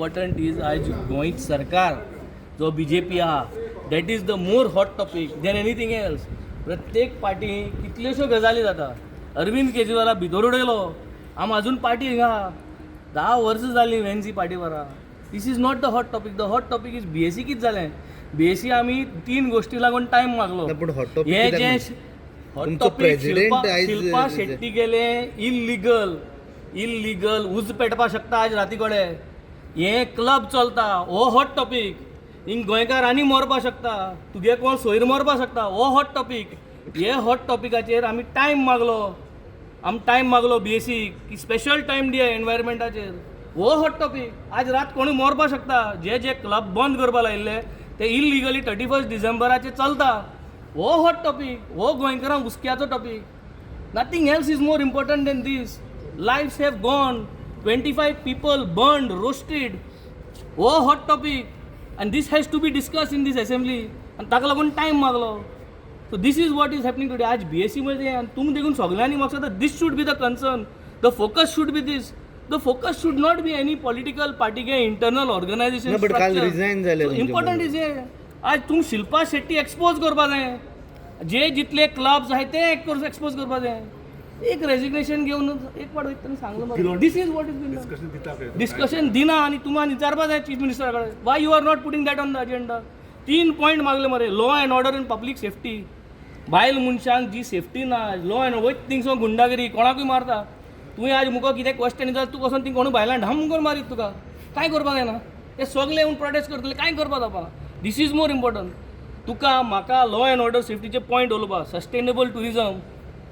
important is आयज गोंय सरकार जो बीजेपी आहा, that is the more hot topic than anything else. प्रत्येक पार्टी कितल्योश्यो गजाली जाता. अरविंद केजरीवाला भितर उडयलो, आम अजून पार्टी हिंगा 10 वर्सां जालीं एनसी पार्टी वरा. This is not the hot topic. The hot topic is BAC. कितें जालें बीएसी? आमी तीन गोश्टी लागून टायम मागलो. ना, पूण hot topic हे कित्याक जे हॉट तुमचो टॉपिक president Shilpa आयज शिल्पा शेट्टी गेले इलिगल, इलिगल उज पेटपा शकता आज राती कडेन. हे क्लब चलता हो हॉट टॉपीक. हिंग गोंयकार आनी मरपा शकता, तुगे कोण सोयर मरपा शकता, हो हॉट टॉपीक. हे हॉट टॉपिकाचेर आमी टायम मागलो. आमी टायम मागलो बीएसी की स्पेशल टायम दिया एनवायरमेंटाचेर. हो हॉट टॉपीक. आज रात कोणूय मरपा शकता. जे जे क्लब बंद करपा लायिल्ले ते इलिगली 31 डिसेंबराचे चलता, हो हॉट टॉपीक. हो गोंयकारांक हुस्क्याचो topic. Nothing else is more important than this. Lives have gone, 25 people burned, roasted. हो hot topic and this has to be discuss in this assembly. आनी ताका लागून टायम मागलो. So this is what is happening today. आज BAC मध्ये आनी तुमी देखून सगळ्यांनी म्हाका दिसता this should be the concern. The focus should be this. The focus should not be any political party के इंटरनल ऑर्गनायझेशन. ना, but काल resign जाले तुमचे. इम्पॉर्टंट is हे, आज तुम शिल्पा शेट्टी एक्सपोज करपा जाय. जे जितले क्लब्स आहाय ते एक्सपोज करपा जाय. एक रेजिग्नेशन घेवन एक पाट वयता सांगलो, this is what is been discussion दिना. आनी तुमकां विचारपा जाय चीफ मिनिस्टरा कडेन, why you are not putting that on the agenda? तीन पॉयंट मागले मरे, law and order and public safety. बायल मनशांक जी सेफ्टी ना, लॉ एंड वयत थिंगसो गुंडागिरी, कोणाकूय मारता. तुवें आज मुखार कितें क्वेश्चन विचार, तूं वचोन ती कोणूय बायलां ढाम करून मारीत तुका. कांय करपाक जायना. हे सगळे येवन प्रोटेस्ट करतले, कांय करपाक जावपा. This is more important. तुका म्हाका लॉ एंड ऑर्डर सेफ्टीचे पॉयंट उलोवपा. सस्टेनेबल ट्युरिजम,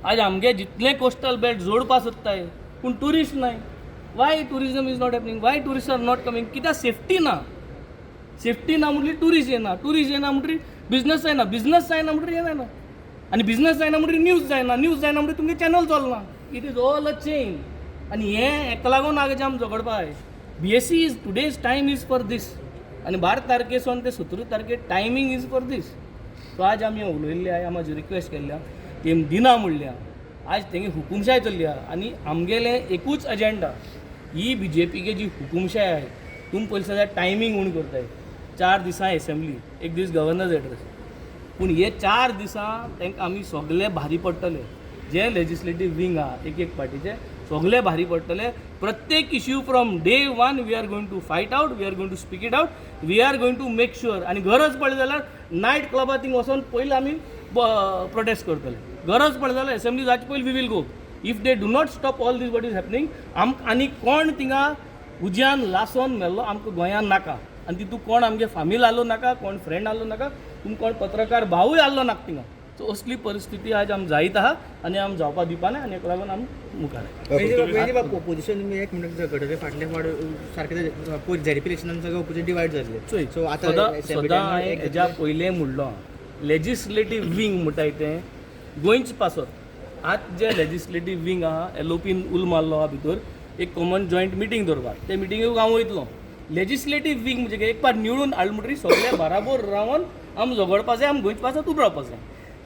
आज आमगे जितले कोस्टल बेल्ट जोडपा सोदताय पूण ट्युरिस्ट नाय. Why tourism is not happening? Why tourist are not coming? कित्याक सेफ्टी ना. सेफ्टी ना म्हणटरी ट्युरिस्ट येना, ट्युरिस्ट येना म्हणटरी बिझनस जायना, बिझनस जायना म्हणटरी हें जायना, आनी बिझनस जायना म्हणटरी न्यूज जायना, न्यूज जायना म्हणटरी तुमगे चॅनल चलना. It is all a chain. आनी हें हेका लागून आगे आमी झगडपा जाय. BAC is today's time is for this. आनी 12 तारखेसून ते 17 तारखे timing is for this. So आज आमी उलयल्ले आहा, आमी रिक्वेस्ट केल्ल्या, तेम दिना म्हणल्या. आज तेंगे हुकुमशाय चल्ली आहा आनी आमगेलें एकूच अजेंडा, ही बीजेपीगे जी हुकुमशाय आहे, तुमी पयलीं जाल्यार टायमींग उण करताय. 4 दिसां एसेंब्ली, एक दीस गव्हर्नर्स एड्रेस, पूण हे 4 दिसां तांकां आमी सगळे भारी पडटले. जे लेजिस्लेटीव विंग आहा एक एक पार्टीचे, सगळे भारी पडटले. प्रत्येक issue from day one we are going to fight out, we are going to speak it out, we are going to make sure. आनी गरज पडली जाल्यार नायट क्लबात थिंग वचोन पयलीं आमी प्रोटेस्ट करतले. गरज पडली जाल्यार एसेंब्ली जावचे पयलीं we will go if they do not stop all this what is happening. आम आनी कोण थिंगा उज्यान लासोन मेल्लो आमकां गोंयान नाका. आनी तितून कोण आमगे फामील आहलो नाका, कोण फ्रेंड आहलो नाका, तुम कोण पत्रकार भावूय आहलो नाका थिंगा. सो असली परिस्थिती आज आम जायत आहा आनी आम जावपा दिवपा ना आनी हेका लागून आम मुखार. ओपोजिशन तुमी एक मिनट झगडले फाटले फावट सारखे झेडपी इलेक्शनान सगळें ओपोजिशन डिवायड जाल्लें. चोय, सो आतां सदां assembly सदां time हांवें एक हेज्या पयलें म्हणलो, लेजिस्लेटीव विंग म्हणटाय तें गोंयच पासत. आतां जे लेजिस्लेटीव विंग आहा, एलओपीन उल मारलो आहा भितर एक कॉमन जॉयंट मिटींग दवरपाक. ते मिटिंगेक हांव वयतलो. लेजिस्लेटीव विंग म्हणजे एक पाट निवडून हाडलो म्हणटकीर सगळे बराबर रावन आम झगडपा जाय, आम गोंयचे पासत उबो रावपा जाय.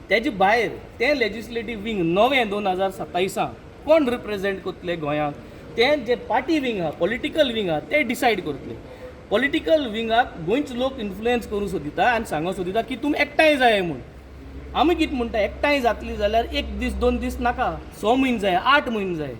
तेजे भायर तें लेजिस्लेटीव विंग नवें 2027 कोण रिप्रेजेंट करतले गोंयांक, तें जे पार्टी विंग आहा, पॉलिटिकल विंग आहा, ते डिसायड करतले. पॉलिटिकल विंगाक गोंयचे लोक इन्फ्लुयन्स करूंक सोदिता आनी सांगूंक सोदिता की तुमी एकठांय जाय म्हूण. आमी कितें म्हणटा, एकठांय जातली जाल्यार एक दीस दोन दीस नाका, 6 म्हयने जाय, 8 म्हयने जाय.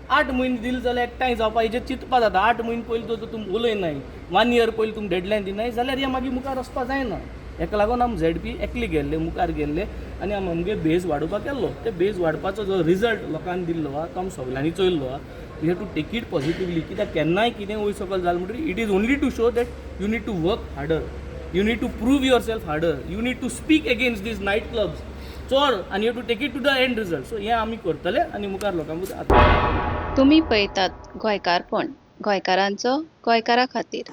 8 म्हयने दिले जाल्यार एकठांय जावपा हेजेर चिंतपा जाता. 8 म्हयने पयलीं जर तुमी उलयनाय, वन इयर पयलीं तुमी डेडलायन दिनाय जाल्यार हें मागीर मुखार वचपा जायना. हेका लागून आमी झेडपी एकले गेल्ले, मुखार गेल्ले आनी आमी आमगे बेज वाडोवपाक गेल्लो. ते बेज वाडपाचो जो रिजल्ट लोकांनी दिल्लो आहा तो आमी सगल्यांनी चोयल्लो आहा. We have to take it positively, कित्याक केन्नाय कितें वयर सकयल जालें म्हणटकीर it is only to show that you need to work harder, you need to prove yourself harder, you need to speak against these night clubs चड आनी you to take it to the end result. So हें आमी करतले आनी मुखार लोकांक तुमी पळयतात गोंयकारपण, गोंयकारांचो गोंयकारा खातीर.